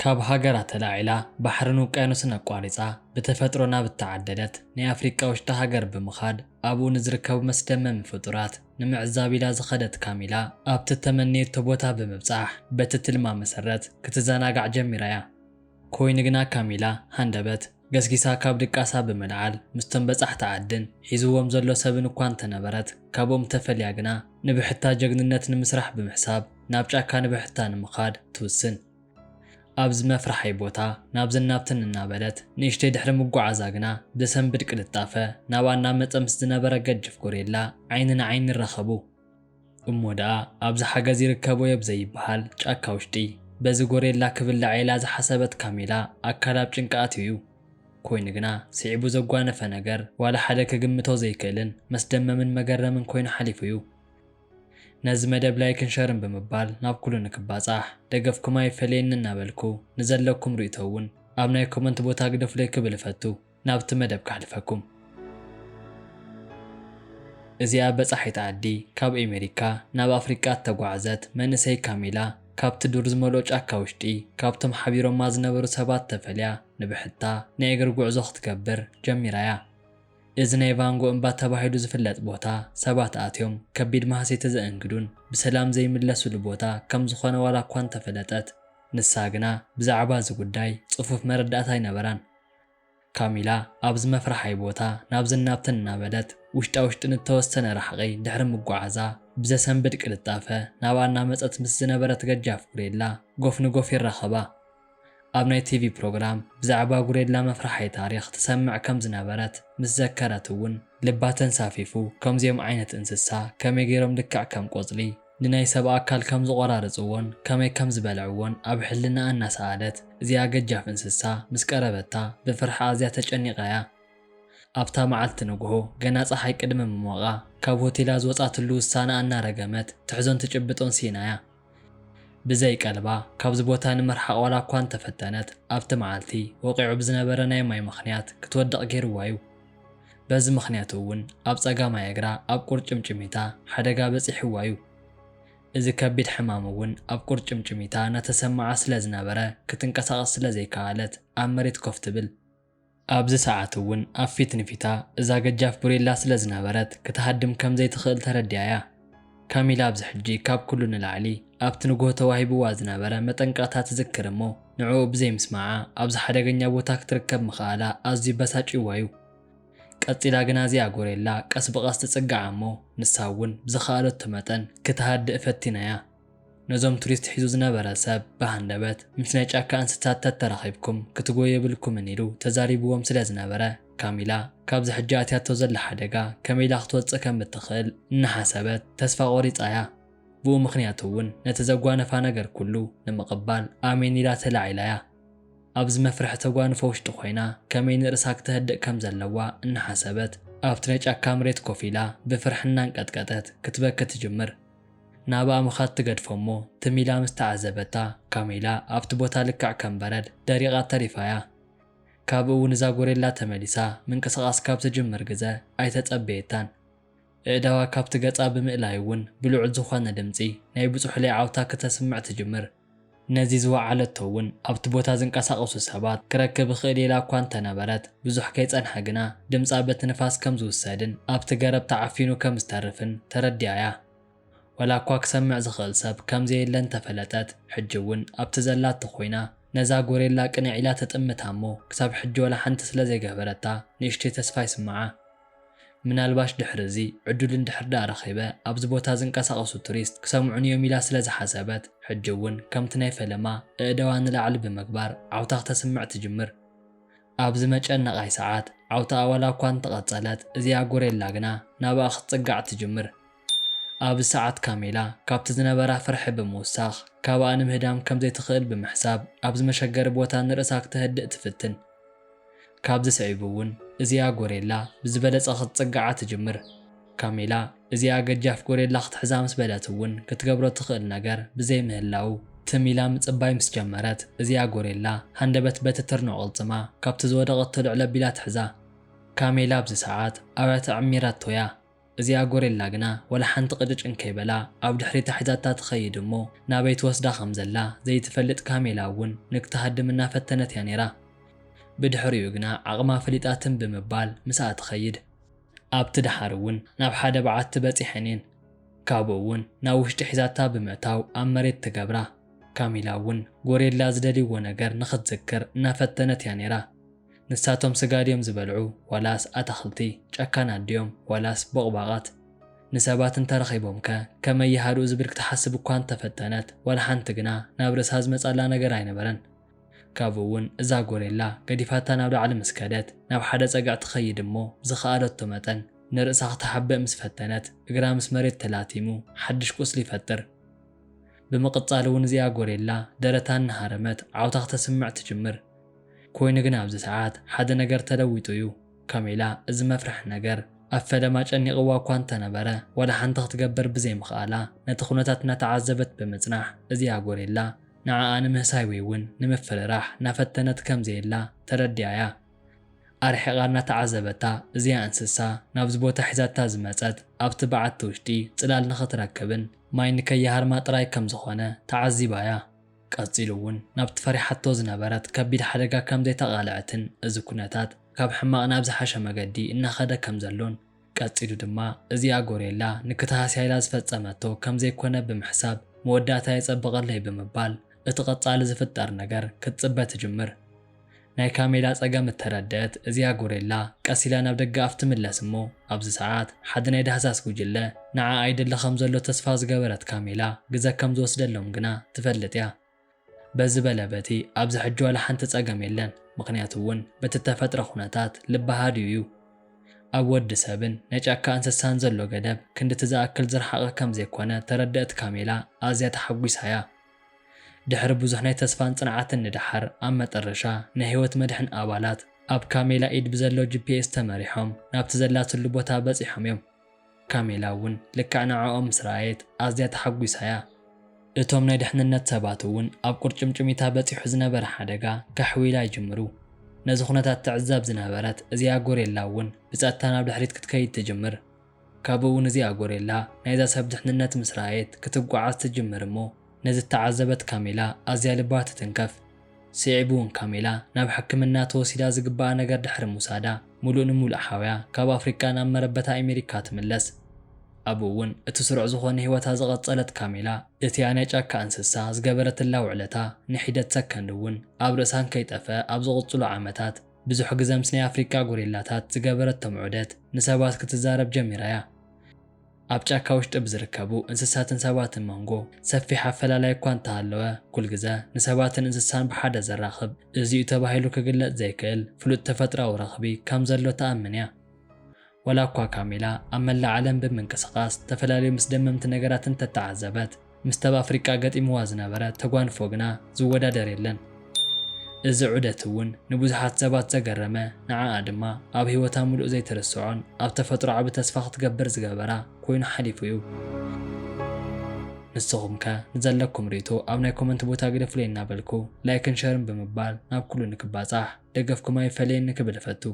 ካብ ሃገራ ተላዒላ ባሕርን ውቅያኖስን ኣቋሪጻ ብተፈጥሮ ናብ እተዓደለት ናይ ኣፍሪቃ ውሽጢ ሃገር ብምኻድ ኣብኡ ንዝርከቡ መስደመሚ ፍጡራት ንምዕዛብ ኢላ ዝኸደት ካሚላ፣ ኣብቲ እተመነየቶ ቦታ ብምብጻሕ በቲ ትልማ መሰረት ክትዘናጋዕ ጀሚራ እያ። ኮይኑ ግና ካሚላ ሃንደበት ገስጊሳ ካብ ድቃሳ ብምልዓል ምስቶም በጻሕቲ ዓድን ሒዝዎም ዘሎ ሰብን እኳ እንተነበረት፣ ካብኦም ተፈልያ ግና ንብሕታ ጀግንነት ንምስራሕ ብምሕሳብ ናብ ጫካ ንብሕታ ንምኻድ ትውስን። ኣብዚ መፍርሓይ ቦታ ናብዝን ናብትን እናበለት ንእሽተይ ድሕሪ ምጉዓዛ ግና ብዘሰንብድ ቅልጣፈ ናብኣ እናመጸ ምስ ዝነበረ ገጅፍ ጎሬላ ዓይኒ ንዓይኒ ይራኸቡ። እሞ ደኣ ኣብዚ ሓገዝ ይርከቦ እዮ ብዘይበሃል ጫካ ውሽጢ በዚ ጎሬላ ክብላዕ ኢላ ዝሓሰበት ካሚላ ኣካል ኣብ ጭንቂ ኣትዩ እዩ። ኮይኑ ግና ስዒቡ ዘጓነፈ ነገር ዋላ ሓደ ክግምቶ ዘይክእልን መስደመምን መገረምን ኮይኑ ሓሊፉ እዩ። ነዚ መደብ ላይክን ሸርን ብምባል ናብ ኩሉ ንክባጻሕ ደገፍኩም ኣይፈለየኒ እናበልኩ ንዘለኩም ርእይቶ እውን ኣብ ናይ ኮመንት ቦታ ግደፉለይ ክብል እፈቱ። ናብቲ መደብ ከሕልፈኩም። እዚኣ በጻሒት ዓዲ ካብ ኤሜሪካ ናብ ኣፍሪቃ እተጓዕዘት መንእሰይ ካሚላ ካብቲ ዱር ዝመልኦ ጫካ ውሽጢ ካብቶም ሓቢሮማ ዝነበሩ ሰባት ተፈልያ ንብሕታ ናይ እግሪ ጉዕዞ ክትገብር ጀሚራ እያ። እዚ ናይ ቫንጎ እምባ ተባሂሉ ዝፍለጥ ቦታ ሰባት ኣትዮም ከቢድ ማህሰይቲ ዘእንግዱን ብሰላም ዘይምለስሉ ቦታ ከም ዝኾነ ዋላ እኳ እንተፈለጠት፣ ንሳ ግና ብዛዕባ እዚ ጉዳይ ጽፉፍ መረዳእታ ኣይነበራን። ካሚላ ኣብዚ መፍርሓይ ቦታ ናብዝን ናብትን እናበለት ውሽጣ ውሽጢ ንተወሰነ ርሕቂ ድሕሪ ምጉዓዛ ብዘሰንብድ ቅልጣፈ ናብኣ እናመጸት ምስ ዝነበረት ገጃፍ ጉሬላ ጎፍ ንጎፍ ይራኸባ። ኣብ ናይ ቲቪ ፕሮግራም ብዛዕባ ጉሬላ መፍርሓይ ታሪኽ ትሰምዕ ከም ዝነበረት ምስ ዘከረት እውን ልባ ተንሳፊፉ ከምዚኦም ዓይነት እንስሳ ከመይ ገይሮም ልክዕ ከም ቆጽሊ ንናይ ሰብ ኣካል ከም ዝቖራርጽዎን ከመይ ከም ዝበልዕዎን ኣብ ሕልናኣ እናሰኣለት እዚኣ ገጃፍ እንስሳ ምስ ቀረበታ ብፍርሒ ኣዝያ ተጨኒቓ እያ። ኣብታ መዓልቲ ንግሆ ገና ጸሓይ ቅድሚ ምሞቓ ካብ ሆቴላ ዝወጻትሉ ውሳነኣ እናረገመት ትሕዞን ትጭብጦን ስኢና እያ። ብዘይ ቀልባ ካብዚ ቦታ ንምርሓቕ ዋላ እኳ እንተፈተነት ኣብቲ መዓልቲ ወቒዑ ብዝነበረ ናይ ማይ ምኽንያት ክትወድቕ ገይርዋ እዩ። በዚ ምኽንያት እውን ኣብ ጸጋማይ እግራ ኣብ ቁርጭምጭሚታ ሓደጋ በጺሕዋ እዩ። እዚ ከቢድ ሕማም እውን ኣብ ቁርጭምጭሚታ እናተሰምዓ ስለ ዝነበረ ክትንቀሳቐስ ስለ ዘይከኣለት ኣብ መሬት ኮፍ ትብል። ኣብዚ ሰዓት እውን ኣብ ፊት ንፊታ እዛ ገጃፍ ጉሬላ ስለ ዝነበረት ክትሃድም ከም ዘይትኽእል ተረዲኣ እያ። ካሚላ ኣብዚ ሕጂ ካብ ኩሉ ንላዕሊ ኣብቲ ንግሆ ተዋሂብዋ ዝነበረ መጠንቀቕታ ትዝክር እሞ ንዕኡ ብዘይምስማዓ ኣብዚ ሓደገኛ ቦታ ክትርከብ ምኽኣላ ኣዝዩ በሳጭዋ እዩ። ቀጺላ ግና እዚኣ ጎሬላ ቀስ ብቐስ ትጽግዓ እሞ ንሳ እውን ብዝኸኣለቶ መጠን ክትሃድእ ፈቲና እያ። ነዞም ቱሪስት ሒዙ ዝነበረ ሰብ ብሃንደበት ምስ ናይ ጫካ እንስሳት ተተራኺብኩም ክትጎዩ የብልኩምን ኢሉ ተዛሪብዎም ስለ ዝነበረ ካሚላ ካብዚ ሕጂ ኣትያቶ ዘላ ሓደጋ ከመይ ኢላ ክትወጽእ ከም እትኽእል እናሓሰበት ተስፋ ቆሪጻ እያ። ብኡ ምኽንያት እውን ነቲ ዘጓነፋ ነገር ኩሉ ንምቕባል ኣሜን ኢላ ተላዒላ እያ። ኣብዚ መፍርሒ ተጓንፎ ውሽጢ ኮይና ከመይ ንርእሳ ክተህድእ ከም ዘለዋ እናሓሰበት ኣብቲ ናይ ጫካ መሬት ኮፍ ኢላ ብፍርሒ እናንቀጥቀጠት ክትበኪ ትጅምር። ናብኣ ምኻድ ትገድፎ እሞ ትም ኢላ ምስ ተዓዘበታ ካሜላ ኣብቲ ቦታ ልክዕ ከም በረድ ደሪቓ ተሪፋ እያ። ካብኡ እውን እዛ ጎሬላ ተመሊሳ ምንቅስቓስ ካብ ትጅምር ግዘ ኣይተጸበየታን። ኣእዳዋ ካብቲ ገጻ ብምእላይ እውን ብልዑል ዝኾነ ድምጺ ናይ ብጹሕለይ ዓውታ ክተስምዕ ትጅምር። ነዚ ዝወዓለቶ እውን ኣብቲ ቦታ ዝንቀሳቐሱ ሰባት ክረክብ እኽእል ኢላ እኳ እንተነበረት ብዙሕ ከይጸንሐ ግና ድምጻ በቲ ንፋስ ከም ዝውሰድን ኣብቲ ገረብ ተዓፊኑ ከም ዝተርፍን ተረዲኣ እያ። ወላ እኳ ክሰምዕ ዝኽእል ሰብ ከም ዘየለ እንተፈለጠት ሕጂ እውን ኣብቲ ዘላቶ ኮይና ነዛ ጎሬላ ቅንዕ ኢላ ትጥምታ እሞ ክሳብ ሕጂ ወላ ሓንቲ ስለ ዘይገበረታ ንእሽተይ ተስፋ ይስምዓ። ምናልባሽ ድሕሪ እዚ ዕዱል እንድሕር ደኣ ረኺበ ኣብዚ ቦታ ዝንቀሳቐሱ ቱሪስት ክሰምዑኒ እዮም ኢላ ስለ ዝሓሰበት ሕጂ እውን ከምቲ ናይ ፈለማ ኣእዳዋ ንላዕሊ ብምግባር ዓውታ ክተስምዕ ትጅምር። ኣብዚ መጨነቓይ ሰዓት ዓውታኣ ዋላ እኳ እንተቐጸለት እዚኣ ጎሬላ ግና ናብኣ ክትጽጋዕ ትጅምር። ኣብዚ ሰዓት ካሜላ ካብቲ ዝነበራ ፍርሒ ብምውሳኽ ካባኣ ንምህዳም ከም ዘይትኽእል ብምሕሳብ ኣብዚ መሸገሪ ቦታ ንርእሳ ክተህድእ ትፍትን። ካብዚ ስዒቡ እውን እዚኣ ጎሬላ ብዝበለጸ ክትጽግዓ ትጅምር። ካሜላ እዚኣ ገጃፍ ጎሬላ ክትሕዛ ምስ በለት እውን ክትገብሮ ትኽእል ነገር ብዘይምህላዉ ትም ኢላ ምጽባይ ምስ ጀመረት እዚኣ ጎሬላ ሃንደበት በቲ ትርኖ ቅልጽማ ካብቲ ዝወደቐቶ ልዕል ኣቢላ ትሕዛ። ካሜላ ኣብዚ ሰዓት ኣብያተ ዕሚራቶ እያ። እዚኣ ጎሬላ ግና ወላ ሓንቲ ቅጭጭ እንከይበላ ኣብ ድሕሪታ ሒዛታ ትኸይድ እሞ ናበይ ትወስዳ ከም ዘላ ዘይትፈልጥ ካሜላ እውን ንክትሃድም እናፈተነት እያ ነይራ። ብድሕሪኡ ግና ዓቕማ ፈሊጣ ትም ብምባል ምስኣ ትኸይድ። ኣብቲ ደሓር እውን ናብ ሓደ በዓቲ በጺሐን እየን። ካብኡ እውን ናብ ውሽጢ ሒዛታ ብምእታው ኣብ መሬት ትገብራ። ካሚላ እውን ጎሬላ ዝደልይዎ ነገር ንኽትዝክር እናፈተነት እያ ነይራ። ንሳቶም ስጋ ድዮም ዝበልዑ ዋላስ ኣታኽልቲ፣ ጨካናት ድዮም ዋላስ ቦቕባቓት? ንሰባት እንተረኺቦም ከ ከመይ ይሃድኡ ዝብል ክትሓስብ እኳ እንተፈተነት ዋላ ሓንቲ ግና ናብ ርእሳ ዝመጻላ ነገር ኣይነበረን። ካብኡ እውን እዛ ጎሬላ ገዲፋታ ናብ ላዕሊ ምስ ከደት ናብ ሓደ ጸግዒ ትኸይድ እሞ ብዝኸኣለቶ መጠን ንርእሳ ክትሓብእ ምስ ፈተነት እግራ ምስ መሬት ተላቲሙ ሓድሽ ቁስሊ ይፈጥር። ብምቕጻል እውን እዚኣ ጎሬላ ደረታ እናሃረመት ዓውታ ክተስምዕ ትጅምር። ኮይኑ ግን ኣብዚ ሰዓት ሓደ ነገር ተለዊጡ እዩ። ካሜላ እዚ መፍርሒ ነገር ኣብ ፈለማ ጨኒቕዋ እኳ እንተነበረ ዋላ ሓንቲ ክትገብር ብዘይምኽኣላ ነቲ ኩነታት እናተዓዘበት ብምጽናሕ እዚኣ ጎሬላ ንዓኣ ንምህሳይ ወይ እውን ንምፍርራሕ እናፈተነት ከም ዘየላ ተረዲኣ እያ። ኣርሒቓ እናተዓዘበታ እዚኣ እንስሳ ናብዚ ቦታ ሒዛታ ዝመጸት ኣብቲ በዓቲ ውሽጢ ጽላል ንኽትረክብን ማይ ንከይሃርማ ጥራይ ከም ዝኾነ ተዓዚባ እያ። ቀጺሉ እውን ናብቲ ፈሪሓቶ ዝነበረት ከቢድ ሓደጋ ከም ዘይተቓልዐትን እዚ ኩነታት ካብ ሕማቕ ናብ ዝሓሸ መገዲ እናኸደ ከም ዘሎን ቀጺሉ ድማ እዚኣ ጎሬላ ንክትሃስያ ኢላ ዝፈጸመቶ ከም ዘይኮነ ብምሕሳብ መወዳእታ የጸብቐለይ ብምባል እቲ ቀጻሊ ዝፍጠር ነገር ክትጽበ ትጅምር። ናይ ካሜላ ጸገም እተረድአት እዚኣ ጎሬላ ቀስ ኢላ ናብ ደገ ኣፍ ትምለስ እሞ ኣብዚ ሰዓት ሓደ ናይ ዳህሳስ ጉጅለ ንዓ ኣይደለ ከም ዘሎ ተስፋ ዝገበረት ካሜላ ግዘ ከም ዝወስደሎም ግና ትፈልጥ እያ። በዚ በለ በቲ ኣብዚ ሕጂ ዋላ ሓንቲ ጸገም የለን፣ ምኽንያቱ እውን በቲ ተፈጥሮ ኩነታት ልቢ ሃድዩ እዩ። ኣብ ወዲ ሰብን ናይ ጫካ እንስሳን ዘሎ ገደብ ክንድቲ ዝኣክል ዝረሓቐ ከም ዘይኮነ ተረድአት ካሜላ ኣዝያ ተሓጒሳ እያ። ድሕሪ ብዙሕ ናይ ተስፋን ጽንዓትን ንደሓር ኣብ መጠረሻ ናይ ህይወት መድሕን ኣባላት ኣብ ካሜላ ኢድ ብዘሎ ጂ ፒ ኤስ ተመሪሖም ናብቲ ዘላትሉ ቦታ በጺሖም እዮም። ካሜላ እውን ልክዕ ንዕኦም ምስ ረኣየት ኣዝያ ተሓጒሳ እያ። እቶም ናይ ድሕንነት ሰባት እውን ኣብ ቁርጭምጭሚታ በጺሑ ዝነበረ ሓደጋ ከሕዊ ኢላ ይጅምሩ። ነዚ ኩነታት ትዕዘብ ዝነበረት እዚኣ ጎሬላ እውን ብጸጥታ ናብ ድሕሪት ክትከይድ ትጅምር። ካብኡ እውን እዚኣ ጎሬላ ናይዛ ሰብ ድሕንነት ምስ ረኣየት ክትጓዓዝ ትጅምር እሞ ነዚ እተዓዘበት ካሜላ ኣዝያ ልባ ትትንከፍ። ስዒቡ እውን ካሜላ ናብ ሕክምና ተወሲዳ ዝግባኣ ነገር ድሕሪ ምውሳዳ ሙሉእ ንሙሉእ ሓውያ ካብ ኣፍሪቃ ናብ መረበታ ኣሜሪካ ትምለስ። ኣብኡ እውን እቲ ስሩዕ ዝኾነ ህይወታ ዝቐጸለት ካሜላ እቲኣ ናይ ጫካ እንስሳ ዝገበረትላ ውዕለታ ንሒደት ሰከንድ እውን ኣብ ርእሳ እንከይጠፍአ ኣብ ዝቕጽሉ ዓመታት ብዙሕ ግዘ ምስ ናይ ኣፍሪቃ ጎሪላታት ዝገበረቶም ዑደት ንሰባት ክትዛረብ ጀሚራ እያ። ኣብ ጫካ ውሽጢ ብዝርከቡ እንስሳትን ሰባትን መንጎ ሰፊሕ ኣፈላላይ እኳ እንተሃለወ፣ ኩልግዘ ንሰባትን እንስሳን ብሓደ ዘራኽብ እዚ'ዩ ተባሂሉ ክግለጽ ዘይክእል ፍሉጥ ተፈጥሮኣዊ ረኽቢ ከም ዘሎ ትኣምን እያ። ዋላ እኳ ካሜላ ኣብ መላእ ዓለም ብምንቅስቓስ ዝተፈላለዩ ምስደመምቲ ነገራት እንተተዓዘበት፣ ምስቲ ኣብ ኣፍሪቃ ገጢምዋ ዝነበረ ተጓንፎ ግና ዝወዳደር የለን። እዚ ዑደት እውን ንብዙሓት ሰባት ዘገረመ፣ ንዓኣ ድማ ኣብ ህይወታ ምሉእ ዘይትርስዖን ኣብ ተፈጥሮ ዓቢ ተስፋ ክትገብር ዝገበራ ኮይኑ ሓሊፉ እዩ። ንስኹም ከ ንዘለኩም ርእይቶ ኣብ ናይ ኮመንት ቦታ ግደፉለይ እናበልኩ ላይክን ሸርን ብምባል ናብ ኩሉ ንክባጻሕ ደገፍኩም ኣይፈለየኒ ክብል እፈቱ።